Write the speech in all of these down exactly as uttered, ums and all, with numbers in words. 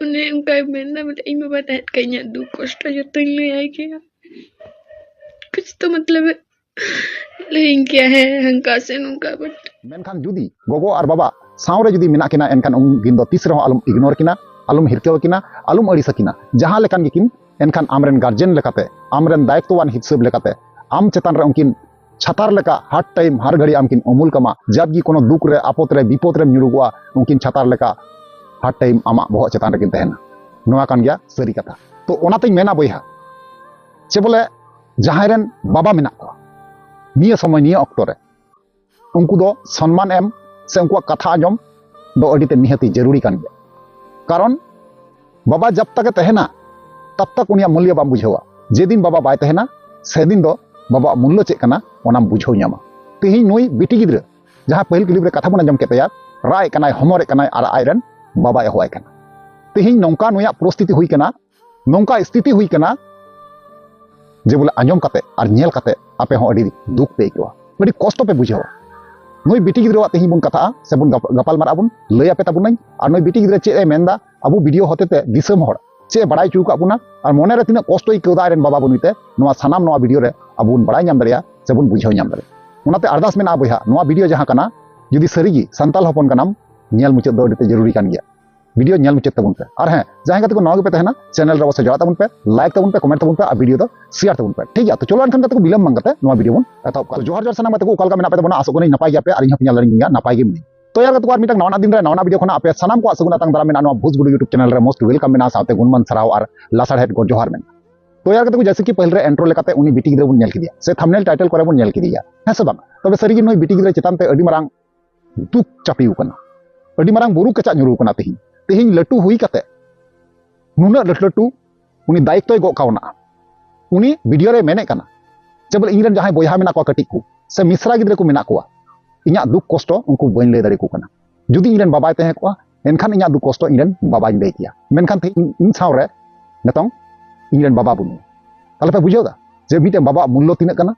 ᱩᱱᱤ ᱚᱱᱠᱟᱭ ᱢᱮᱱᱫᱟ, ᱢᱮᱱᱫᱟ, "ᱤᱧ ᱵᱟᱵᱟ ᱛᱟᱦᱮᱸ ᱠᱷᱟᱡ ᱤᱧᱟᱹᱜ ᱫᱩᱠ ᱠᱚᱥᱴᱚ ᱡᱚᱛᱚᱧ ᱞᱟᱹᱭᱟᱭ ᱠᱮᱭᱟ, ᱠᱩᱪ ᱛᱚ ᱢᱚᱛᱞᱚᱵ ᱞᱟᱹᱭᱟᱹᱧ ᱠᱮᱭᱟ, ᱦᱮᱸ, ᱦᱟᱱᱠᱟ ᱥᱮ ᱱᱚᱝᱠᱟ, but" ᱢᱮᱱᱠᱷᱟᱱ ᱡᱩᱫᱤ ᱜᱚᱜᱚ ᱟᱨ ᱵᱟᱵᱟ ᱥᱟᱶᱨᱮ ᱡᱩᱫᱤ ᱢᱮᱱᱟᱜ ᱠᱤᱱᱟ, ᱮᱱᱠᱷᱟᱱ ᱩᱱᱠᱤᱱ ᱫᱚ ᱛᱤᱥ ᱨᱮᱦᱚᱸ ᱟᱞᱚᱢ ᱤᱜᱱᱳᱨ ᱠᱤᱱᱟ, ᱟᱞᱚᱢ ᱦᱤᱨᱠᱟᱹᱣ ᱠᱤᱱᱟ, ᱟᱞᱚᱢ ᱟᱹᱲᱤᱥ ᱟᱹᱠᱤᱱᱟ᱾ ᱡᱟᱦᱟᱸ ᱞᱮᱠᱟᱱ ᱜᱮᱠᱤᱱ, ᱮᱱᱠᱷᱟᱱ ᱟᱢᱨᱮᱱ ᱜᱟᱨᱡᱮᱱ ᱞᱮᱠᱟᱛᱮ, ᱟᱢᱨᱮᱱ ᱫᱟᱭᱤᱛᱛᱚᱣᱟᱱ ᱦᱤᱥᱟᱹᱵ ᱞᱮᱠᱟᱛᱮ ᱟᱢ ᱪᱮᱛᱟᱱ ᱨᱮ ᱩᱱᱠᱤᱱ ᱪᱷᱟᱛᱟᱨ ᱞᱮᱠᱟ ᱦᱟᱨ ᱴᱟᱭᱤᱢ ᱦᱟᱨ ᱜᱷᱟᱹᱲᱤ ᱟᱢ ᱠᱤᱱ ᱩᱢᱩᱞ ᱠᱟᱢᱟ᱾ ᱡᱟᱵ ᱜᱮ ᱠᱳᱱᱳ ᱫᱩᱠ ᱨᱮ, ᱟᱯᱚᱫ ᱨᱮ, ᱵᱤᱯᱚᱫ ᱨᱮᱢ ᱧᱩᱨᱩᱜᱚᱜᱼᱟ, ᱩᱱᱠᱤᱱ ᱪᱷᱟᱛᱟᱨ ᱞᱮᱠᱟ ᱦᱟᱨ ᱴᱟᱭᱤᱢ ᱟᱢᱟᱜ ᱵᱚᱦᱚᱜ ᱪᱮᱛᱟᱱ ᱨᱮᱠᱤᱱ ᱛᱟᱦᱮᱱᱟ᱾ ᱱᱚᱣᱟ ᱠᱟᱱ ᱜᱮᱭᱟ ᱥᱟᱹᱨᱤ ᱠᱟᱛᱷᱟ᱾ ᱛᱚ ᱚᱱᱟᱛᱤᱧ ᱢᱮᱱᱟ ᱵᱚᱭᱦᱟ, ᱪᱮ ᱵᱚᱞᱮ ᱡᱟᱦᱟᱸᱭ ᱨᱮᱱ ᱵᱟᱵᱟ ᱢᱮᱱᱟᱜ ᱠᱚᱣᱟ ᱱᱤᱭᱟᱹ ᱥᱚᱢᱚᱭ, ᱱᱤᱭᱟᱹ ᱚᱠᱛᱚ ᱨᱮ, ᱩᱱᱠᱩ ᱫᱚ ᱥᱚᱱᱢᱟᱱ ᱮᱢ ᱥᱮ ᱩᱱᱠᱩᱣᱟᱜ ᱠᱟᱛᱷᱟ ᱟᱸᱡᱚᱢ ᱫᱚ ᱟᱹᱰᱤ ᱛᱮ ᱱᱤᱦᱟᱹᱛᱤ ᱡᱟᱹᱨᱩᱲᱤ ᱠᱟᱱ ᱜᱮᱭᱟ᱾ ᱠᱟᱨᱚᱱ ᱵᱟᱵᱟ ᱡᱟᱵ ᱛᱟᱠ ᱮ ᱛᱟᱦᱮᱱᱟ, ᱛᱟᱵ ᱛᱟᱠ ᱩᱱᱤᱭᱟᱜ ᱢᱩᱞᱞᱚ ᱵᱟᱢ ᱵᱩᱡᱷᱟᱹᱣᱟ᱾ ᱡᱮᱫᱤᱱ ᱵᱟᱵᱟ ᱵᱟᱭ ᱛᱟᱦᱮᱱᱟ, ᱥᱮᱫᱤᱱ ᱫᱚ ᱵᱟᱵᱟᱣᱟᱜ ᱢᱩᱞᱞᱚ ᱪᱮᱫ ᱠᱟᱱᱟ, ᱚᱱᱟᱢ ᱵᱩᱡᱷᱟᱹᱣ ᱧᱟᱢᱟ᱾ ᱛᱮᱦᱮᱧ ᱱᱩᱭ ᱵᱤᱴᱤ ᱜᱤᱫᱽᱨᱟᱹ, ᱡᱟᱦᱟᱸ ᱯᱟᱹᱦᱤᱞ ᱠᱞᱤᱯ ᱨᱮ ᱠᱟᱛᱷᱟ ᱵᱚᱱ ᱟᱸᱡᱚᱢ ᱠᱮᱫ ᱛᱟᱭᱟ, ᱨᱟᱜ ᱮᱫ ᱠᱟᱱᱟᱭ, ᱦᱚᱢᱚᱨᱮᱫ ᱠᱟᱱᱟᱭ ᱟᱨ ᱟᱡᱨᱮᱱ ᱵᱟᱵᱟᱭ ᱦᱚᱦᱚᱣᱟᱭ ᱠᱟᱱᱟ᱾ ᱛᱮᱦᱮᱧ ᱱᱚᱝᱠᱟ ᱱᱩᱭᱟᱜ ᱯᱚᱨᱤᱥᱛᱷᱤᱛᱤ ᱦᱩᱭ ᱠᱟᱱᱟ, ᱱᱚᱝᱠᱟ ᱥᱛᱷᱤᱛᱤ ᱦᱩᱭ ᱠᱟᱱᱟ ᱡᱮ ᱵᱚᱞᱮ ᱟᱸᱡᱚᱢ ᱠᱟᱛᱮ ᱟᱨ ᱧᱮᱞ ᱠᱟᱛᱮ ᱟᱯᱮ ᱦᱚᱸ ᱟᱹᱰᱤ ᱫᱩᱠ ᱯᱮ ᱟᱹᱭᱠᱟᱹᱣᱟ, ᱟᱹᱰᱤ ᱠᱚᱥᱴᱚ ᱯᱮ ᱵᱩᱡᱷᱟᱹᱣᱟ᱾ ᱱᱩᱭ ᱵᱤᱴᱤ ᱜᱤᱫᱽᱨᱟᱹᱣᱟᱜ ᱛᱮᱦᱮᱧ ᱵᱚᱱ ᱠᱟᱛᱷᱟᱜᱼᱟ ᱥᱮ ᱵᱚᱱ ᱜᱟᱯ-, ᱜᱟᱯᱟᱞ ᱢᱟᱨᱟᱜ ᱵᱚᱱ ᱞᱟᱹᱭ ᱟᱯᱮ ᱛᱟᱵᱚᱱᱟᱹᱧ᱾ ᱟᱨ ᱱᱩᱭ ᱵᱤᱴᱤ ᱜᱤᱫᱽᱨᱟᱹ ᱪᱮᱫ ᱮ ᱢᱮᱱᱫᱟ ᱟᱵᱚ ᱵᱷᱤᱰᱤᱭᱳ ᱦᱚᱛᱮ ᱛᱮ ᱫᱤᱥᱚᱢ ᱦᱚᱲ ᱪᱮᱫ ᱮ ᱵᱟᱲᱟᱭ ᱦᱚᱪᱚ ᱟᱠᱟᱫ ᱵᱚᱱᱟ, ᱟᱨ ᱢᱚᱱᱮ ᱨᱮ ᱛᱤᱱᱟᱹᱜ ᱠᱚᱥᱴᱚ ᱟᱹᱭᱠᱟᱹᱣ ᱫᱟ ᱟᱡ ᱨᱮᱱ ᱵᱟᱵᱟ ᱵᱟᱹᱱᱩᱭ ᱛᱮ, ᱱᱚᱣᱟ ᱥᱟᱱᱟᱢ ᱱᱚᱣᱟ ᱵᱷᱤᱰᱤᱭᱳ ᱨᱮ ᱟᱵᱚ ᱵᱚᱱ ᱵᱟᱲᱟᱭ ᱧᱟᱢ ᱫᱟᱲᱮᱭᱟᱜᱼᱟ ᱥᱮ ᱵᱚᱱ ᱵᱩᱡᱷᱟᱹᱣ ᱧᱟᱢ ᱫᱟᱲᱮᱭᱟᱜᱼᱟ᱾ ᱚᱱᱟᱛᱮ ᱟᱨᱫᱟᱥ ᱢᱮᱱᱟᱜᱼᱟ ᱵᱚᱭᱦᱟ, ᱱᱚᱣᱟ ᱵᱷᱤᱰᱤᱭᱳ ᱡᱟᱦᱟᱸ ᱠᱟᱱᱟ, ᱡᱩᱫᱤ ᱥᱟᱹᱨᱤ ᱜᱮ ᱥᱟᱱᱛᱟᱞ ᱦᱚᱯᱚᱱ ᱠᱟᱱᱟᱢ, ᱧᱮᱞ ᱢᱩᱪᱟᱹᱫ ᱫᱚ ᱟᱹᱰᱤ ᱛᱮ ᱡᱟᱹᱨᱩᱲᱤ ᱠᱟᱱ ᱜᱮᱭᱟ᱾ ᱵᱷᱤᱰᱤᱭᱳ ᱧᱮᱞ ᱢᱩᱪᱟᱹᱫ ᱛᱟᱵᱚᱱ ᱯᱮ᱾ ᱟᱨ ᱦᱮᱸ, ᱡᱟᱦᱟᱸᱭ ᱜᱟᱛᱮ ᱠᱚ ᱱᱟᱣᱟ ᱜᱮᱯᱮ ᱛᱟᱦᱮᱱᱟ, ᱪᱮᱱᱮᱞ ᱨᱮ ᱚᱵᱚᱥᱥᱳᱭ ᱡᱚᱲᱟᱜ ᱛᱟᱵᱚᱱ ᱯᱮ, ᱞᱟᱭᱤᱠ ᱛᱟᱵᱚᱱ ᱯᱮ, ᱠᱚᱢᱮᱱᱴ ᱛᱟᱵᱚᱱ ᱯᱮ ᱟᱨ ᱵᱷᱤᱰᱤᱭᱳ ᱫᱚ ᱥᱮᱭᱟᱨ ᱛᱟᱵᱚᱱ ᱯᱮ, ᱴᱷᱤᱠ ᱜᱮᱭᱟ? ᱛᱚ ᱪᱚᱞᱚ ᱮᱱᱠᱷᱟᱱ ᱜᱟᱛᱮ ᱠᱚ, ᱵᱤᱞᱚᱢ ᱵᱟᱝ ᱠᱟᱛᱮ ᱱᱚᱣᱟ ᱵᱷᱤᱰᱤᱭᱳ ᱵᱚᱱ ᱮᱛᱚᱦᱚᱵ ᱠᱟᱜᱼᱟ᱾ ᱛᱚ ᱡᱚᱦᱟᱨ ᱡᱚᱦᱟᱨ ᱥᱟᱱᱟᱢ ᱜᱟᱛᱮ ᱠᱚ, ᱚᱠᱟ ᱞᱮᱠᱟ ᱢᱮᱱᱟᱜ ᱯᱮ ᱛᱟᱵᱚᱱᱟ? ᱟᱥᱚᱜ ᱠᱟᱹᱱᱟᱹᱧ ᱱᱟᱯᱟᱭ ᱜᱮᱭᱟᱯᱮ ᱟᱨ ᱤᱧ ᱦᱚᱸ ᱯᱮ ᱧᱮᱞ ᱫᱟᱲᱮᱭᱟᱹᱧ ᱜᱮᱭᱟ, ᱱᱟᱯᱟᱭ ᱜᱮ ᱢᱮᱱᱟᱹᱧᱟ᱾ ᱛᱚ ᱭᱟᱨ ᱜᱟᱛᱮ ᱠᱚ, ᱟᱨ ᱢᱤᱫᱴᱟᱝ ᱱᱟᱣᱟᱱᱟᱜ ᱫᱤᱱ ᱨᱮ ᱱᱟᱣᱟᱱᱟᱜ ᱵᱷᱤᱰᱤᱭᱳ ᱠᱷᱚᱱᱟᱜ ᱟᱯᱮ ᱥᱟᱱᱟᱢ ᱠᱚᱣᱟᱜ ᱥᱟᱹᱜᱩᱱ ᱟᱛᱟᱝ ᱫᱟᱨᱟᱢ ᱢᱮᱱᱟᱜᱼᱟ ᱱᱚᱣᱟ ᱵᱷᱳᱡᱽᱜᱩᱰᱩ YouTube ᱪᱮᱱᱮᱞ ᱨᱮ᱾ most welcome ᱢᱮᱱᱟᱜᱼᱟ, ᱥᱟᱶᱛᱮ ᱜᱩᱱᱢᱟᱱ ᱥᱟᱨᱦᱟᱣ ᱟᱨ ᱞᱟᱥᱟᱲᱦᱮᱫ ᱜᱚᱰ ᱡᱚᱦᱟᱨ ᱢᱮᱱᱟᱜᱼᱟ᱾ ᱛᱚ ᱭᱟᱨ ᱜᱟᱛᱮ ᱠᱚ, ᱡᱮᱭᱥᱮ ᱠᱤ ᱯᱟᱹᱦᱤᱞ ᱨᱮ ᱤᱱᱴᱨᱳ ᱞᱮᱠᱟᱛᱮ ᱩᱱᱤ ᱵᱤᱴᱤ ᱜᱤᱫᱽᱨᱟᱹ ᱵᱚᱱ ᱧᱮᱞ ᱠᱮᱫᱮᱭᱟ, ᱥᱮ ᱛᱷᱟᱢᱵᱱᱮᱞ ᱴᱟᱭᱴᱮᱞ ᱠᱚᱨᱮ ᱵᱚᱱ ᱧᱮᱞ ᱠᱮᱫᱮᱭᱟ, ᱦᱮᱸ ᱥᱮ ᱵᱟᱝ? ᱛᱚᱵᱮ ᱥᱟᱹᱨᱤ ᱜᱮ ᱱᱩᱭ ᱵᱤᱴᱤ ᱜᱤᱫᱽᱨᱟᱹ ᱪᱮᱛᱟᱱ ᱛᱮ ᱟᱹᱰᱤ ᱢᱟᱨᱟᱝ ᱫᱩᱠ ᱪᱟᱯᱮ ᱟᱠᱟᱱᱟ, ᱟᱹᱰᱤ ᱢᱟᱨᱟᱝ ᱵᱩᱨᱩ ᱠᱮᱪᱟᱜ ᱧᱩᱨᱩ ᱟᱠᱟᱱᱟ᱾ ᱛᱮᱦᱮᱧ, ᱛᱮᱦᱮᱧ ᱞᱟᱹᱴᱩ ᱦᱩᱭ ᱠᱟᱛᱮ ᱱᱩᱱᱟᱹᱜ ᱞᱟᱹᱴᱩ ᱞᱟᱹᱴᱩ ᱩᱱᱤ ᱫᱟᱭᱤᱛᱛᱚᱭ ᱜᱚᱜ ᱠᱟᱣᱱᱟ᱾ ᱩᱱᱤ ᱵᱷᱤᱰᱤᱭᱳ ᱨᱮ ᱢᱮᱱᱮᱫ ᱠᱟᱱᱟ ᱡᱮ ᱵᱚᱞᱮ ᱤᱧ ᱨᱮᱱ ᱡᱟᱦᱟᱸᱭ ᱵᱚᱭᱦᱟ ᱢᱮᱱᱟᱜ ᱠᱚᱣᱟ ᱠᱟᱹᱴᱤᱡ ᱠᱚ, ᱥᱮ ᱢᱤᱥᱨᱟ ᱜᱤᱫᱽᱨᱟᱹ ᱠᱚ ᱢᱮᱱᱟᱜ ᱠᱚᱣᱟ, ᱤᱧᱟᱹᱜ ᱫᱩᱠ ᱠᱚᱥᱴᱚ ᱩᱱᱠᱩ ᱵᱟᱹᱧ ᱞᱟᱹᱭ ᱫᱟᱲᱮ ᱟᱠᱚ ᱠᱟᱱᱟ᱾ ᱡᱩᱫᱤ ᱤᱧ ᱨᱮᱱ ᱵᱟᱵᱟᱭ ᱛᱟᱦᱮᱸ ᱠᱚᱜᱼᱟ, ᱮᱱᱠᱷᱟᱱ ᱤᱧᱟᱹᱜ ᱫᱩᱠ ᱠᱚᱥᱴᱚ ᱤᱧ ᱨᱮᱱ ᱵᱟᱵᱟᱧ ᱞᱟᱹᱭ ᱠᱮᱭᱟ᱾ ᱢᱮᱱᱠᱷᱟᱱ ᱛᱮᱦᱮᱧ ᱤᱧ, ᱤᱧ ᱥᱟᱶ ᱨᱮ ᱱᱤᱛᱚᱝ ᱤᱧ ᱨᱮᱱ ᱵᱟᱵᱟ ᱵᱟᱹᱱᱩᱭᱟ᱾ ᱛᱟᱦᱞᱮ ᱯᱮ ᱵᱩᱡᱷᱟᱹᱣ ᱫᱟ ᱡᱮ ᱢᱤᱫᱴᱮᱱ ᱵᱟᱵᱟᱣᱟᱜ ᱢᱩᱞᱞᱚ ᱛᱤᱱᱟᱹᱜ ᱠᱟᱱᱟ?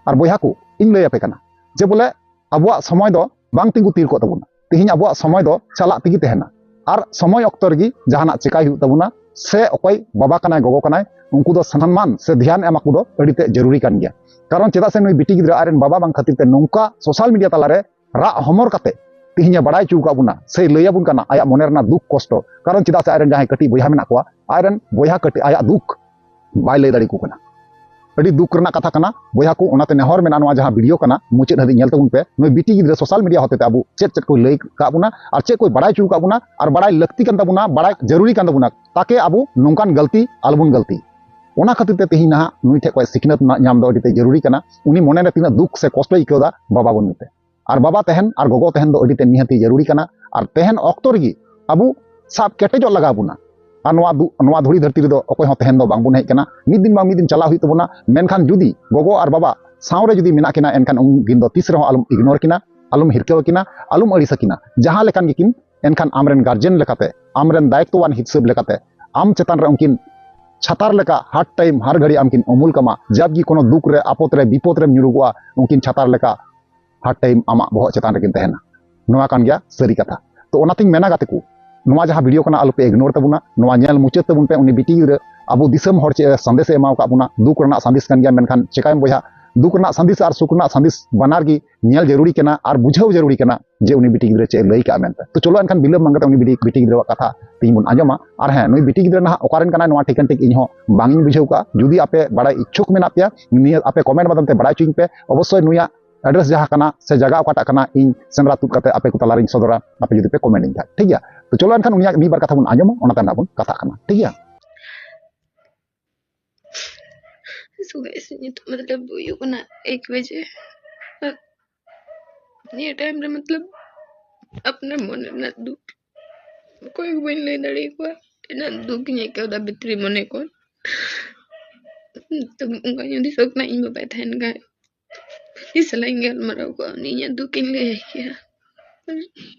ᱟᱨ ᱵᱚᱭᱦᱟ ᱠᱚ, ᱤᱧ ᱞᱟᱹᱭ ᱟᱯᱮ ᱠᱟᱱᱟ ᱡᱮ ᱵᱚᱞᱮ ᱟᱵᱚᱣᱟᱜ ᱥᱚᱢᱚᱭ ᱫᱚ ᱵᱟᱝ ᱛᱤᱸᱜᱩ ᱛᱷᱤᱨ ᱠᱚᱜ ᱛᱟᱵᱚᱱᱟ᱾ ᱛᱮᱦᱮᱧ ᱟᱵᱚᱣᱟᱜ ᱥᱚᱢᱚᱭ ᱫᱚ ᱪᱟᱞᱟᱜ ᱛᱮᱜᱮ ᱛᱟᱦᱮᱱᱟ᱾ ᱟᱨ ᱥᱚᱢᱚᱭ ᱚᱠᱛᱚ ᱨᱮᱜᱮ ᱡᱟᱦᱟᱱᱟᱜ ᱪᱮᱠᱟᱭ ᱦᱩᱭᱩᱜ ᱛᱟᱵᱚᱱᱟ, ᱥᱮ ᱚᱠᱚᱭ ᱵᱟᱵᱟ ᱠᱟᱱᱟᱭ, ᱜᱚᱜᱚ ᱠᱟᱱᱟᱭ, ᱩᱱᱠᱩ ᱫᱚ ᱥᱚᱱᱢᱟᱱ ᱥᱮ ᱫᱷᱮᱭᱟᱱ ᱮᱢ ᱟᱠᱚ ᱫᱚ ᱟᱹᱰᱤ ᱛᱮᱫ ᱡᱟᱹᱨᱩᱨᱤ ᱠᱟᱱ ᱜᱮᱭᱟ᱾ ᱠᱟᱨᱚᱱ ᱪᱮᱫᱟᱜ ᱥᱮ ᱱᱩᱭ ᱵᱤᱴᱤ ᱜᱤᱫᱽᱨᱟᱹ ᱟᱡ ᱨᱮᱱ ᱵᱟᱵᱟ ᱵᱟᱝ ᱠᱷᱟᱹᱛᱤᱨ ᱛᱮ ᱱᱚᱝᱠᱟ ᱥᱳᱥᱟᱞ ᱢᱤᱰᱤᱭᱟ ᱛᱟᱞᱟᱨᱮ ᱨᱟᱜ ᱦᱚᱢᱚᱨ ᱠᱟᱛᱮ ᱛᱮᱦᱮᱧ ᱮ ᱵᱟᱲᱟᱭ ᱦᱚᱪᱚ ᱟᱠᱟᱫ ᱵᱚᱱᱟ ᱥᱮᱭ ᱞᱟᱹᱭ ᱟᱵᱚᱱ ᱠᱟᱱᱟ ᱟᱭᱟᱜ ᱢᱚᱱᱮ ᱨᱮᱱᱟᱜ ᱫᱩᱠ ᱠᱚᱥᱴᱚ᱾ ᱠᱟᱨᱚᱱ ᱪᱮᱫᱟᱜ ᱥᱮ ᱟᱡ ᱨᱮᱱ ᱡᱟᱦᱟᱸᱭ ᱠᱟᱹᱴᱤᱡ ᱵᱚᱭᱦᱟ ᱢᱮᱱᱟᱜ ᱠᱚᱣᱟ, ᱟᱡ ᱨᱮᱱ ᱵᱚᱭᱦᱟ ᱠᱟᱹᱴᱤᱡ ᱟᱭᱟᱜ ᱫᱩᱠ ᱵᱟᱭ ᱞᱟᱹᱭ ᱫᱟᱲᱮ ᱟᱠᱚ ᱠᱟᱱᱟ᱾ ᱟᱹᱰᱤ ᱫᱩᱠ ᱨᱮᱱᱟᱜ ᱠᱟᱛᱷᱟ ᱠᱟᱱᱟ ᱵᱚᱭᱦᱟ ᱠᱚ, ᱚᱱᱟᱛᱮ ᱱᱮᱦᱚᱨ ᱢᱮᱱᱟᱜᱼᱟ, ᱱᱚᱣᱟ ᱡᱟᱦᱟᱸ ᱵᱷᱤᱰᱤᱭᱳ ᱠᱟᱱᱟ ᱢᱩᱪᱟᱹᱫ ᱦᱟᱹᱵᱤᱡ ᱧᱮᱞ ᱛᱟᱵᱚᱱ ᱯᱮ᱾ ᱱᱩᱭ ᱵᱤᱴᱤ ᱜᱤᱫᱽᱨᱟᱹ ᱥᱳᱥᱟᱞ ᱢᱤᱰᱤᱭᱟ ᱦᱚᱛᱮᱛᱮ ᱟᱵᱚ ᱪᱮᱫ ᱪᱮᱫ ᱠᱚᱭ ᱞᱟᱹᱭ ᱟᱠᱟᱫ ᱵᱚᱱᱟ ᱟᱨ ᱪᱮᱫ ᱠᱚᱭ ᱵᱟᱲᱟᱭ ᱦᱚᱪᱚ ᱟᱠᱟᱫ ᱵᱚᱱᱟ ᱟᱨ ᱵᱟᱲᱟᱭ ᱞᱟᱹᱠᱛᱤ ᱠᱟᱱ ᱛᱟᱵᱚᱱᱟ, ᱵᱟᱲᱟᱭ ᱡᱟᱹᱨᱩᱨᱤ ᱠᱟᱱ ᱛᱟᱵᱚᱱᱟ, ᱛᱟᱠᱮ ᱟᱵᱚ ᱱᱚᱝᱠᱟᱱ ᱜᱟᱹᱞᱛᱤ ᱟᱞᱚᱵᱚᱱ ᱜᱟᱹᱞᱛᱤ᱾ ᱚᱱᱟ ᱠᱷᱟᱹᱛᱤᱨ ᱛᱮ ᱛᱮᱦᱮᱧ ᱱᱟᱦᱟᱜ ᱱᱩᱭ ᱴᱷᱮᱱ ᱠᱷᱚᱱ ᱥᱤᱠᱷᱱᱟᱹᱛ ᱨᱮᱱᱟᱜ ᱧᱟᱢ ᱫᱚ ᱟᱹᱰᱤ ᱛᱮ ᱡᱟᱹᱨᱩᱨᱤ ᱠᱟᱱᱟ᱾ ᱩᱱᱤ ᱢᱚᱱᱮ ᱨᱮ ᱛᱤᱱᱟᱹᱜ ᱫᱩᱠ ᱥᱮ ᱠᱚᱥᱴᱚᱭ ᱟᱹᱭᱠᱟᱹᱣ ᱮᱫᱟ ᱵᱟᱵᱟ ᱵᱟᱹᱱᱩᱜ ᱛᱮ᱾ ᱟᱨ ᱵᱟᱵᱟ ᱛᱟᱦᱮᱱ ᱟᱨ ᱜᱚᱜᱚ ᱛᱟᱦᱮᱱ ᱫᱚ ᱟᱹᱰᱤ ᱛᱮ ᱱᱤᱦᱟᱹᱛᱤ ᱡᱟᱹᱨᱩᱨᱤ ᱠᱟᱱᱟ᱾ ᱟᱨ ᱛᱟᱦᱮᱱ ᱚᱠᱛᱚ ᱨᱮᱜᱮ ᱟᱵᱚ ᱥᱟᱵ ᱠᱮᱴᱮᱡᱚᱜ ᱞᱟᱜᱟᱣ ᱵᱚᱱᱟ᱾ ᱟᱨ ᱱᱚᱣᱟ ᱫᱩ-, ᱱᱚᱣᱟ ᱫᱷᱩᱲᱤ ᱫᱷᱟᱹᱨᱛᱤ ᱨᱮᱫᱚ ᱚᱠᱚᱭ ᱦᱚᱸ ᱛᱟᱦᱮᱱ ᱫᱚ ᱵᱟᱝᱵᱚᱱ ᱦᱮᱡ ᱠᱟᱱᱟ, ᱢᱤᱫ ᱫᱤᱱ ᱵᱟᱝ ᱢᱤᱫ ᱫᱤᱱ ᱪᱟᱞᱟᱣ ᱦᱩᱭᱩᱜ ᱛᱟᱵᱚᱱᱟ᱾ ᱢᱮᱱᱠᱷᱟᱱ ᱡᱩᱫᱤ ᱜᱚᱜᱚ ᱟᱨ ᱵᱟᱵᱟ ᱥᱟᱶᱨᱮ ᱡᱩᱫᱤ ᱢᱮᱱᱟᱜ ᱠᱤᱱᱟ, ᱮᱱᱠᱷᱟᱱ ᱩᱱᱠᱤᱱ ᱫᱚ ᱛᱤᱥ ᱨᱮᱦᱚᱸ ᱟᱞᱚᱢ ᱤᱜᱱᱳᱨ ᱠᱤᱱᱟ, ᱟᱞᱚᱢ ᱦᱤᱨᱠᱟᱹᱣ ᱠᱤᱱᱟ, ᱟᱞᱚᱢ ᱟᱹᱲᱤᱥ ᱟᱹᱠᱤᱱᱟ᱾ ᱡᱟᱦᱟᱸ ᱞᱮᱠᱟᱱ ᱜᱮᱠᱤᱱ, ᱮᱱᱠᱷᱟᱱ ᱟᱢᱨᱮᱱ ᱜᱟᱨᱡᱮᱱ ᱞᱮᱠᱟᱛᱮ, ᱟᱢᱨᱮᱱ ᱫᱟᱭᱤᱛᱛᱚᱣᱟᱱ ᱦᱤᱥᱟᱹᱵ ᱞᱮᱠᱟᱛᱮ ᱟᱢ ᱪᱮᱛᱟᱱ ᱨᱮ ᱩᱱᱠᱤᱱ ᱪᱷᱟᱛᱟᱨ ᱞᱮᱠᱟ ᱦᱟᱨ ᱴᱟᱭᱤᱢ ᱦᱟᱨ ᱜᱷᱟᱹᱲᱤ ᱟᱢᱠᱤᱱ ᱩᱢᱩᱞ ᱠᱟᱢᱟ᱾ ᱡᱟᱵ ᱜᱮ ᱠᱳᱱᱳ ᱫᱩᱠ ᱨᱮ, ᱟᱯᱚᱫ ᱨᱮ, ᱵᱤᱯᱚᱫ ᱨᱮᱢ ᱧᱩᱨᱩᱜᱚᱜᱼᱟ, ᱩᱱᱠᱤᱱ ᱪᱷᱟᱛᱟᱨ ᱞᱮᱠᱟ ᱦᱟᱨ ᱴᱟᱭᱤᱢ ᱟᱢᱟᱜ ᱵᱚᱦᱚᱜ ᱪᱮᱛᱟᱱ ᱨᱮᱠᱤᱱ ᱛᱟᱦᱮᱱᱟ᱾ ᱱᱚᱣᱟ ᱠᱟᱱ ᱜᱮᱭᱟ ᱥᱟᱹᱨᱤ ᱠᱟᱛᱷᱟ᱾ ᱛᱚ ᱚᱱᱟᱛᱤᱧ ᱢᱮᱱᱟ ᱜᱟᱛᱮ ᱠᱚ, ᱱᱚᱣᱟ ᱡᱟᱦᱟᱸ ᱵᱷᱤᱰᱤᱭᱳ ᱠᱟᱱᱟ ᱟᱞᱚᱯᱮ ᱤᱜᱱᱳᱨ ᱛᱟᱵᱚᱱᱟ, ᱱᱚᱣᱟ ᱧᱮᱞ ᱢᱩᱪᱟᱹᱫ ᱛᱟᱵᱚᱱ ᱯᱮ᱾ ᱩᱱᱤ ᱵᱤᱴᱤ ᱜᱤᱫᱽᱨᱟᱹ ᱟᱵᱚ ᱫᱤᱥᱚᱢ ᱦᱚᱲ ᱪᱮᱫ ᱮ ᱥᱟᱸᱫᱮᱥ ᱮ ᱮᱢᱟ ᱟᱠᱟᱫ ᱵᱚᱱᱟ, ᱫᱩᱠ ᱨᱮᱱᱟᱜ ᱥᱟᱸᱫᱮᱥ ᱠᱟᱱ ᱜᱮᱭᱟ, ᱢᱮᱱᱠᱷᱟᱱ ᱪᱮᱠᱟᱭᱟᱢ ᱵᱚᱭᱦᱟ, ᱫᱩᱠ ᱨᱮᱱᱟᱜ ᱥᱟᱸᱫᱮᱥ ᱟᱨ ᱥᱩᱠ ᱨᱮᱱᱟᱜ ᱥᱟᱸᱫᱮᱥ ᱵᱟᱱᱟᱨ ᱜᱮ ᱧᱮᱞ ᱡᱟᱹᱨᱩᱲᱤ ᱠᱟᱱᱟ ᱟᱨ ᱵᱩᱡᱷᱟᱹᱣ ᱡᱟᱹᱨᱩᱲᱤ ᱠᱟᱱᱟ ᱡᱮ ᱩᱱᱤ ᱵᱤᱴᱤ ᱜᱤᱫᱽᱨᱟᱹ ᱪᱮᱫ ᱮ ᱞᱟᱹᱭ ᱠᱟᱜᱼᱟ ᱢᱮᱱᱛᱮ᱾ ᱛᱚ ᱪᱚᱞᱚ ᱮᱱᱠᱷᱟᱱ ᱵᱤᱞᱚᱢ ᱵᱟᱝ ᱠᱟᱛᱮ ᱩᱱᱤ ᱵᱤᱴᱤ, ᱵᱤᱴᱤ ᱜᱤᱫᱽᱨᱟᱹᱣᱟᱜ ᱠᱟᱛᱷᱟ ᱛᱮᱦᱮᱧ ᱵᱚᱱ ᱟᱸᱡᱚᱢᱟ᱾ ᱟᱨ ᱦᱮᱸ, ᱱᱩᱭ ᱵᱤᱴᱤ ᱜᱤᱫᱽᱨᱟᱹ ᱱᱟᱦᱟᱜ ᱚᱠᱟᱨᱮᱱ ᱠᱟᱱᱟᱭ ᱱᱚᱣᱟ ᱴᱷᱤᱠᱟᱹᱱ ᱴᱷᱤᱠ ᱤᱧ ᱦᱚᱸ ᱵᱟᱝ ᱤᱧ ᱵᱩᱡᱷᱟᱹᱣ ᱠᱟᱜᱼᱟ᱾ ᱡᱩᱫᱤ ᱟᱯᱮ ᱵᱟᱲᱟᱭ ᱤᱪᱪᱷᱩᱠ ᱢᱮᱱᱟᱜ ᱯᱮᱭᱟ, ᱱᱤᱭᱟᱹ ᱟᱯᱮ ᱠᱚᱢᱮᱱᱴ ᱢᱟᱫᱽᱫᱷᱚᱢ ᱛᱮ ᱵᱟᱲᱟᱭ ᱦᱚᱪᱚᱧ ᱯᱮ᱾ ᱚᱵᱚᱥᱥᱳᱭ ᱱᱩᱭᱟᱜ ᱮᱰᱨᱮᱥ ᱡᱟᱦᱟᱸ ᱠᱟᱱᱟ ᱥᱮ ᱡᱟᱭᱜᱟ ᱚᱠᱟᱴᱟᱜ ᱠᱟᱱᱟ, ᱤᱧ ᱥᱮᱸᱫᱽᱨᱟ ᱛᱩᱫ ᱠᱟᱛᱮ ᱟᱯᱮ ᱠᱚ ᱛᱟᱞᱟᱨᱤᱧ ᱥᱚᱫᱚᱨᱟ, ᱟᱯᱮ ᱡᱩᱫᱤ ᱯᱮ ᱠᱚᱢᱮᱱᱴ ᱤᱧ ᱠᱷᱟᱡ, ᱴᱷᱤᱠ ᱜᱮᱭᱟ? ᱛᱚ ᱪᱚᱞᱚ ᱮᱱᱠᱷᱟᱱ ᱩᱱᱤᱭᱟᱜ ᱢᱤᱫ ᱵᱟᱨ ᱠᱟᱛᱷᱟ ᱵᱚᱱ ᱟᱸᱡᱚᱢᱟ, ᱚᱱᱟ ᱛᱟᱭᱚᱢ ᱱᱟᱜ ᱵᱚᱱ ᱠᱟᱛᱷᱟᱜ ᱠᱟᱱᱟ, ᱴᱷᱤᱠ ᱜᱮᱭᱟ? सुबह से ये तो मतलब वो यूं ना एक बजे। और ये टाइम रे मतलब अपने मन में दुख ᱚᱠᱚᱭ ᱜᱮ ᱵᱟᱹᱧ ᱞᱟᱹᱭ ᱫᱟᱲᱮ ᱟᱠᱚᱣᱟ᱾ ᱛᱤᱱᱟᱹᱜ ᱫᱩᱠ ᱤᱧ ᱟᱹᱭᱠᱟᱹᱣ ᱮᱫᱟ ᱵᱷᱤᱛᱨᱤ ᱢᱚᱱᱮ ᱠᱷᱚᱱ᱾ ᱛᱚ ᱚᱱᱠᱟ ᱤᱧ ᱦᱩᱫᱤᱥᱚᱜ ᱠᱟᱱᱟ, ᱤᱧ ᱵᱟᱵᱟᱭ ᱛᱟᱦᱮᱱ ᱠᱷᱟᱱ ᱤᱧ ᱥᱟᱞᱟᱜ ᱤᱧ ᱜᱟᱞᱢᱟᱨᱟᱣ ᱠᱚᱜᱼᱟ, ᱩᱱᱤ ᱤᱧᱟᱹᱜ ᱫᱩᱠ ᱤᱧ ᱞᱟᱹᱭ ᱟᱭ ᱠᱮᱭᱟ᱾ ᱟᱨ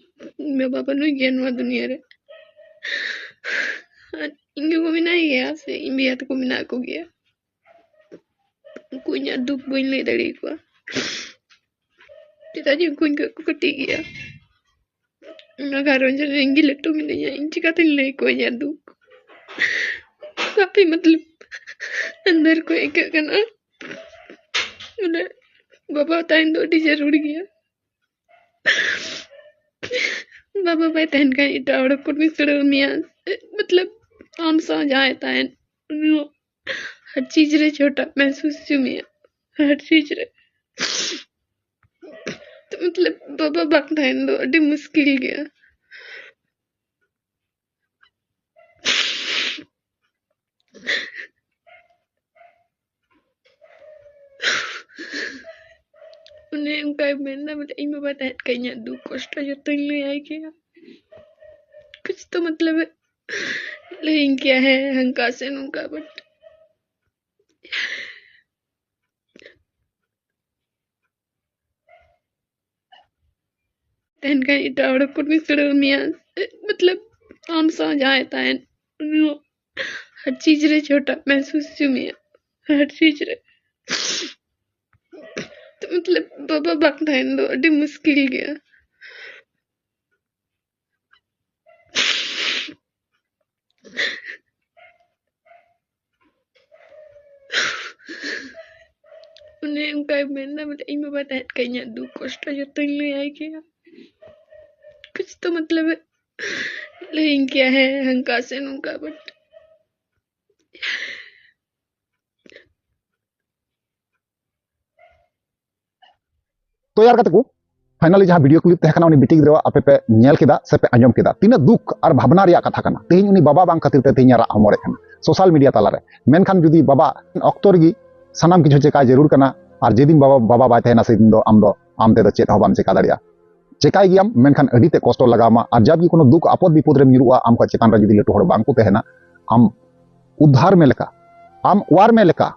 ᱤᱧ ᱵᱟᱵᱟ ᱵᱟᱹᱱᱩᱭ ᱜᱮᱭᱟ ᱱᱚᱣᱟ ᱫᱩᱱᱤᱭᱟᱹ ᱨᱮ᱾ ᱟᱨ ᱤᱧ ᱜᱚᱜᱚ ᱢᱮᱱᱟᱭ ᱜᱮᱭᱟ, ᱥᱮ ᱤᱧ ᱵᱚᱭᱦᱟ ᱛᱟᱠᱚ ᱢᱮᱱᱟᱜ ᱠᱚᱜᱮᱭᱟ᱾ ᱩᱱᱠᱩ ᱤᱧᱟᱹᱜ ᱫᱩᱠ ᱵᱟᱹᱧ ᱞᱟᱹᱭ ᱫᱟᱲᱮ ᱟᱠᱚᱣᱟ, ᱪᱮᱫᱟᱜ ᱡᱮ ᱩᱱᱠᱩ ᱤᱧ ᱠᱷᱚᱱ ᱠᱚ ᱠᱟᱹᱴᱤᱡ ᱜᱮᱭᱟ᱾ ᱚᱱᱟ ᱜᱷᱟᱨᱚᱸᱡᱽ ᱨᱮ ᱤᱧ ᱜᱮ ᱞᱟᱹᱴᱩ ᱢᱤᱱᱟᱹᱧᱟ, ᱤᱧ ᱪᱤᱠᱟᱹᱛᱤᱧ ᱞᱟᱹᱭ ᱟᱠᱚᱣᱟ ᱤᱧᱟᱹᱜ ᱫᱩᱠ? ᱠᱟᱹᱯᱤ ᱢᱚᱛᱞᱚᱵ ᱟᱱᱫᱟᱨ ᱠᱚ ᱟᱹᱭᱠᱟᱹᱜ ᱠᱟᱱᱟ᱾ ᱢᱟᱱᱮ ᱵᱟᱵᱟ ᱛᱟᱦᱮᱱ ᱫᱚ ᱟᱹᱰᱤ ᱡᱟᱹᱨᱩᱲ ᱜᱮᱭᱟ᱾ ᱵᱟᱵᱟ ᱵᱟᱭ ᱛᱟᱦᱮᱱ ᱠᱷᱟᱱ ᱮᱴᱟᱜ ᱦᱚᱲ ᱠᱚ ᱢᱤᱥᱲᱟᱹ ᱢᱮᱭᱟ, ᱢᱚᱛᱞᱚᱵ ᱟᱢ ᱥᱟᱶ ᱡᱟᱦᱟᱸᱭ ᱛᱟᱦᱮᱱ, ᱩᱱᱤ ᱦᱚᱸ ᱦᱟᱨ ᱪᱤᱡᱽ ᱨᱮ ᱪᱷᱳᱴᱟ ᱢᱮᱦᱥᱩᱥ ᱦᱚᱪᱚ ᱢᱮᱭᱟ, ᱦᱟᱨ ᱪᱤᱡᱽ ᱨᱮ᱾ ᱛᱚ ᱢᱚᱛᱞᱚᱵ ᱵᱟᱵᱟ ᱵᱟᱝ ᱛᱟᱦᱮᱱ ᱫᱚ ᱟᱹᱰᱤ ᱢᱩᱥᱠᱤᱞ ᱜᱮᱭᱟ᱾ ᱚᱱᱮ ᱚᱱᱠᱟᱭ ᱢᱮᱱᱫᱟ, ᱵᱚᱞᱮ ᱤᱧ ᱵᱟᱵᱟ ᱛᱟᱦᱮᱸ ᱠᱷᱟᱡ ᱤᱧᱟᱹᱜ ᱫᱩᱠ ᱠᱚᱥᱴᱚ ᱡᱚᱛᱚᱧ ᱞᱟᱹᱭᱟᱭ ᱠᱮᱭᱟ᱾ ᱠᱩᱪ ᱛᱚ ᱢᱚᱛᱞᱚᱵ ᱞᱟᱹᱭᱟᱹᱧ ᱠᱮᱭᱟ, ᱦᱮᱸ ᱦᱟᱱᱠᱟ ᱥᱮ ᱱᱚᱝᱠᱟ, but ᱛᱟᱦᱮᱱ ᱠᱷᱟᱡ ᱮᱴᱟᱜ ᱦᱚᱲ ᱠᱚ ᱢᱤᱥᱲᱟᱹ ᱢᱮᱭᱟ, ᱢᱚᱛᱞᱚᱵ ᱟᱢ ᱥᱟᱶ ᱡᱟᱦᱟᱸᱭ ᱛᱟᱦᱮᱱ, ᱩᱱᱤ ᱦᱚᱸ ᱦᱟᱨ ᱪᱤᱡᱽ ᱨᱮ ᱪᱷᱳᱴᱟ ᱢᱮᱦᱥᱩᱥ ᱦᱚᱪᱚ ᱢᱮᱭᱟ, ᱦᱟᱨ ᱪᱤᱡᱽ ᱨᱮ᱾ ᱛᱚ ᱢᱚᱛᱞᱚᱵ ᱵᱟᱵᱟ ᱵᱟᱝ ᱛᱟᱦᱮᱱ ᱫᱚ ᱟᱹᱰᱤ ᱢᱩᱥᱠᱤᱞ ᱜᱮᱭᱟ᱾ ᱚᱱᱮ ᱚᱱᱠᱟᱭ ᱢᱮᱱᱫᱟ, ᱵᱚᱞᱮ ᱤᱧ ᱵᱟᱵᱟ ᱛᱟᱦᱮᱸ ᱠᱷᱟᱡ ᱤᱧᱟᱹᱜ ᱫᱩᱠ ᱠᱚᱥᱴᱚ ᱡᱚᱛᱚᱧ ᱞᱟᱹᱭᱟᱭ ᱠᱮᱭᱟ᱾ ᱠᱩᱪ ᱛᱚ ᱢᱚᱛᱞᱚᱵ ᱞᱟᱹᱭᱟᱹᱧ ᱠᱮᱭᱟ, ᱦᱮᱸ ᱦᱟᱱᱠᱟ ᱥᱮ ᱱᱚᱝᱠᱟ, but ᱛᱚ ᱭᱟᱨ ᱜᱟᱛᱮ ᱠᱚ, finally ᱡᱟᱦᱟᱸ video clip ᱛᱟᱦᱮᱸ ᱠᱟᱱᱟ, ᱩᱱᱤ ᱵᱤᱴᱤ ᱜᱤᱫᱽᱨᱟᱹᱣᱟᱜ ᱟᱯᱮ ᱯᱮ ᱧᱮᱞ ᱠᱮᱫᱟ ᱥᱮ ᱯᱮ ᱟᱸᱡᱚᱢ ᱠᱮᱫᱟ᱾ ᱛᱤᱱᱟᱹᱜ ᱫᱩᱠ ᱟᱨ ᱵᱷᱟᱵᱽᱱᱟ ᱨᱮᱭᱟᱜ ᱠᱟᱛᱷᱟ ᱠᱟᱱᱟ᱾ ᱛᱮᱦᱮᱧ ᱩᱱᱤ ᱵᱟᱵᱟ ᱵᱟᱝ ᱠᱷᱟᱹᱛᱤᱨ ᱛᱮ ᱛᱮᱦᱮᱧ ᱨᱟᱜ ᱦᱚᱢᱚᱨᱮᱫ ᱠᱟᱱᱟ social media ᱛᱟᱞᱟᱨᱮ᱾ ᱢᱮᱱᱠᱷᱟᱱ ᱡᱩᱫᱤ ᱵᱟᱵᱟ ᱚᱠᱛᱚ ᱨᱮᱜᱮ ᱥᱟᱱᱟᱢ ᱠᱤᱪᱷᱩ ᱪᱮᱠᱟ ᱡᱟᱹᱨᱩᱲ ᱠᱟᱱᱟ, ᱟᱨ ᱡᱮᱫᱤᱱ ᱵᱟᱵᱟ, ᱵᱟᱵᱟ ᱵᱟᱭ ᱛᱟᱦᱮᱱᱟ, ᱥᱮᱫᱤᱱ ᱫᱚ ᱟᱢ ᱫᱚ, ᱟᱢ ᱛᱮᱫᱚ ᱪᱮᱫ ᱦᱚᱸ ᱵᱟᱢ ᱪᱮᱠᱟ ᱫᱟᱲᱮᱭᱟᱜᱼᱟ᱾ ᱪᱮᱠᱟᱭ ᱜᱮᱭᱟᱢ, ᱢᱮᱱᱠᱷᱟᱱ ᱟᱹᱰᱤ ᱛᱮ ᱠᱚᱥᱴᱚ ᱞᱟᱜᱟᱣ ᱟᱢᱟ᱾ ᱟᱨ ᱡᱟᱵ ᱜᱮ ᱠᱳᱱᱳ ᱫᱩᱠ ᱟᱯᱚᱫ ᱵᱤᱯᱚᱫ ᱨᱮᱢ ᱧᱩᱨᱩᱜᱼᱟ, ᱟᱢ ᱠᱷᱚᱱ ᱪᱮᱛᱟᱱ ᱨᱮ ᱡᱩᱫᱤ ᱞᱟᱹᱴᱩ ᱦᱚᱲ ᱵᱟᱝ ᱠᱚ ᱛᱟᱦᱮᱱᱟ, ᱟᱢ ᱩᱫᱽᱫᱷᱟᱨ ᱢᱮ ᱞᱮᱠᱟ, ᱟᱢ ᱚᱣᱟᱨ ᱢᱮ ᱞᱮᱠᱟ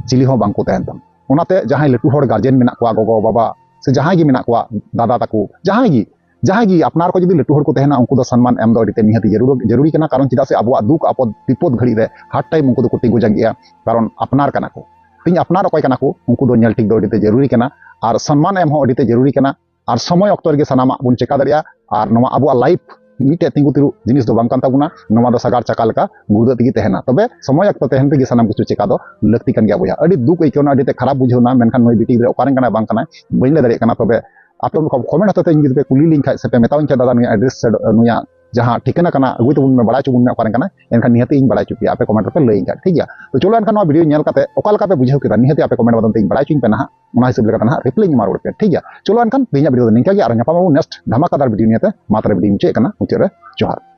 ᱪᱤᱞᱤ ᱦᱚᱸ ᱵᱟᱝ ᱠᱚ ᱛᱟᱦᱮᱱ ᱛᱟᱢᱟ᱾ ᱚᱱᱟᱛᱮ ᱡᱟᱦᱟᱸᱭ ᱞᱟᱹᱴᱩ ᱦᱚᱲ ᱜᱟᱨᱡᱮᱱ ᱢᱮᱱᱟᱜ ᱠᱚᱣᱟ, ᱜᱚᱜᱚ ᱵᱟᱵᱟ ᱥᱮ ᱡᱟᱦᱟᱸᱭ ᱜᱮ ᱢᱮᱱᱟᱜ ᱠᱚᱣᱟ, ᱫᱟᱫᱟ ᱛᱟᱠᱚ, ᱡᱟᱦᱟᱸᱭ ᱜᱮ, ᱡᱟᱦᱟᱸᱭ ᱜᱮ ᱟᱯᱱᱟᱨ ᱠᱚ ᱡᱩᱫᱤ ᱞᱟᱹᱴᱩ ᱦᱚᱲ ᱠᱚ ᱛᱟᱦᱮᱱᱟ, ᱩᱱᱠᱩ ᱫᱚ ᱥᱚᱱᱢᱟᱱ ᱮᱢ ᱫᱚ ᱟᱹᱰᱤ ᱛᱮ ᱱᱤᱦᱟᱹᱛ ᱡᱟᱹᱨᱩᱲ, ᱡᱟᱹᱨᱩᱨᱤ ᱠᱟᱱᱟ᱾ ᱠᱟᱨᱚᱱ ᱪᱮᱫᱟᱜ ᱥᱮ ᱟᱵᱚᱣᱟᱜ ᱫᱩᱠ ᱟᱯᱚᱫ ᱵᱤᱯᱚᱫ ᱜᱷᱟᱹᱲᱤᱡ ᱨᱮ hard time ᱩᱱᱠᱩ ᱫᱚᱠᱚ ᱛᱤᱸᱜᱩ ᱡᱟᱸᱜᱮᱜᱼᱟ, ᱠᱟᱨᱚᱱ ᱟᱯᱱᱟᱨ ᱠᱟᱱᱟ ᱠᱚ᱾ ᱛᱮᱦᱮᱧ ᱟᱯᱱᱟᱨ ᱚᱠᱚᱭ ᱠᱟᱱᱟ ᱠᱚ, ᱩᱱᱠᱩ ᱫᱚ ᱧᱮᱞ ᱴᱷᱤᱠ ᱫᱚ ᱟᱹᱰᱤ ᱛᱮ ᱡᱟᱹᱨᱩᱨᱤ ᱠᱟᱱᱟ᱾ ᱟᱨ ᱥᱚᱱᱢᱟᱱ ᱮᱢ ᱦᱚᱸ ᱟᱹᱰᱤ ᱛᱮ ᱡᱟᱹᱨᱩᱨᱤ ᱠᱟᱱᱟ᱾ ᱟᱨ ᱥᱚᱢᱚᱭ ᱚᱠᱛᱚ ᱨᱮᱜᱮ ᱥᱟᱱᱟᱢᱟᱜ ᱵᱚᱱ ᱪᱮᱠᱟ ᱫᱟᱲᱮᱭᱟᱜᱼᱟ᱾ ᱟᱨ ᱱᱚᱣᱟ ᱟᱵᱚᱣᱟᱜ ᱞᱟᱭᱤᱯᱷ ᱢᱤᱫᱴᱮᱡ ᱛᱤᱸᱜᱩ ᱛᱤᱨᱩ ᱡᱤᱱᱤᱥ ᱫᱚ ᱵᱟᱝ ᱠᱟᱱ ᱛᱟᱵᱚᱱᱟ, ᱱᱚᱣᱟ ᱫᱚ ᱥᱟᱜᱟᱲ ᱪᱟᱠᱟ ᱞᱮᱠᱟ ᱜᱷᱩᱨᱫᱟᱹᱜ ᱛᱮᱜᱮ ᱛᱟᱦᱮᱱᱟ᱾ ᱛᱚᱵᱮ ᱥᱚᱢᱚᱭ ᱚᱠᱛᱚ ᱛᱟᱦᱮᱱ ᱨᱮᱜᱮ ᱥᱟᱱᱟᱢ ᱠᱤᱪᱷᱩ ᱪᱮᱠᱟ ᱫᱚ ᱞᱟᱹᱠᱛᱤ ᱠᱟᱱ ᱜᱮᱭᱟ ᱵᱚᱭᱦᱟ᱾ ᱟᱹᱰᱤ ᱫᱩᱠ ᱟᱹᱭᱠᱟᱹᱣ ᱮᱱᱟ, ᱟᱹᱰᱤ ᱛᱮ ᱠᱷᱟᱨᱟᱯ ᱵᱩᱡᱷᱟᱹᱣ ᱮᱱᱟ, ᱢᱮᱱᱠᱷᱟᱱ ᱱᱩᱭ ᱵᱤᱴᱤ ᱜᱤᱫᱽᱨᱟᱹ ᱚᱠᱟᱨᱮᱱ ᱠᱟᱱᱟᱭ ᱵᱟᱝ ᱠᱟᱱᱟᱭ ᱵᱟᱹᱧ ᱞᱟᱹᱭ ᱫᱟᱲᱮᱭᱟᱜ ᱠᱟᱱᱟ᱾ ᱛᱚᱵᱮ ᱟᱯᱮ ᱠᱚ ᱠᱚᱢᱮᱱᱴ ᱦᱚᱛᱮᱛᱮ ᱤᱧ ᱡᱩᱫᱤ ᱯᱮ ᱠᱩᱞᱤ ᱞᱤᱧ ᱠᱷᱟᱡ ᱥᱮ ᱯᱮ ᱢᱮᱛᱟᱣᱟᱹᱧ ᱠᱷᱟᱡ, "ᱫᱟᱫᱟ, ᱱᱩᱭᱟᱜ ᱟᱰᱨᱮᱥ ᱥᱮ ᱱᱩᱭᱟᱜ ᱡᱟᱦᱟᱸ ᱴᱷᱤᱠᱟᱹᱱᱟ ᱠᱟᱱᱟ ᱟᱹᱜᱩᱭ ᱛᱟᱵᱚᱱ ᱢᱮ, ᱵᱟᱲᱟᱭ ᱦᱚᱪᱚ ᱵᱚᱱ ᱢᱮ ᱚᱠᱟᱨᱮᱱ ᱠᱟᱱᱟᱭ", ᱮᱱᱠᱷᱟᱱ ᱱᱤᱦᱟᱹᱛ ᱤᱧ ᱵᱟᱲᱟᱭ ᱦᱚᱪᱚ ᱯᱮᱭᱟ ᱟᱯᱮ ᱠᱚᱢᱮᱱᱴ ᱨᱮᱯᱮ ᱞᱟᱹᱭᱟᱹᱧ ᱠᱷᱟᱡ, ᱴᱷᱤᱠ ᱜᱮᱭᱟ? ᱛᱚ ᱪᱚᱞᱚ ᱮᱱᱠᱷᱟᱱ ᱱᱚᱣᱟ ᱵᱷᱤᱰᱤᱭᱳ ᱧᱮᱞ ᱠᱟᱛᱮ ᱚᱠᱟ ᱞᱮᱠᱟ ᱯᱮ ᱵᱩᱡᱷᱟᱹᱣ ᱠᱮᱫᱟ, ᱱᱤᱦᱟᱹᱛ ᱟᱯᱮ ᱠᱚᱢᱮᱱᱴ ᱢᱟᱫᱽᱫᱷᱚᱢ ᱛᱮ ᱤᱧ ᱵᱟᱲᱟᱭ ᱦᱚᱪᱚᱧ ᱯᱮ ᱱᱟᱦᱟᱜ, ᱚᱱᱟ ᱦᱤᱥᱟᱹᱵ ᱞᱮᱠᱟᱛᱮ ᱱᱟᱦᱟᱜ ᱨᱤᱯᱞᱟᱭ ᱤᱧ ᱮᱢᱟ ᱨᱩᱣᱟᱹᱲ ᱯᱮᱭᱟ, ᱴᱷᱤᱠ ᱜᱮᱭᱟ? ᱪᱚᱞᱚ ᱮᱱᱠᱷᱟᱱ ᱛᱮᱦᱮᱧᱟᱜ ᱵᱷᱤᱰᱤᱭᱳ ᱫᱚ ᱱᱤᱝᱠᱟ ᱜᱮ, ᱟᱨ ᱧᱟᱯᱟᱢ ᱟᱵᱚᱱ ᱱᱮᱠᱥᱴ ᱫᱷᱟᱢᱟᱠᱟᱫᱟᱨ ᱵᱷᱤᱰᱤᱭᱳ ᱱᱤᱭᱟᱹᱛᱮ᱾ ᱢᱟ ᱛᱚᱵᱮ ᱵᱷᱤᱰᱤᱭᱳ ᱢᱩᱪᱟᱹᱫ ᱠᱟᱱᱟ, ᱢᱩᱪᱟᱹᱫ ᱨᱮ ᱡᱚᱦᱟᱨ᱾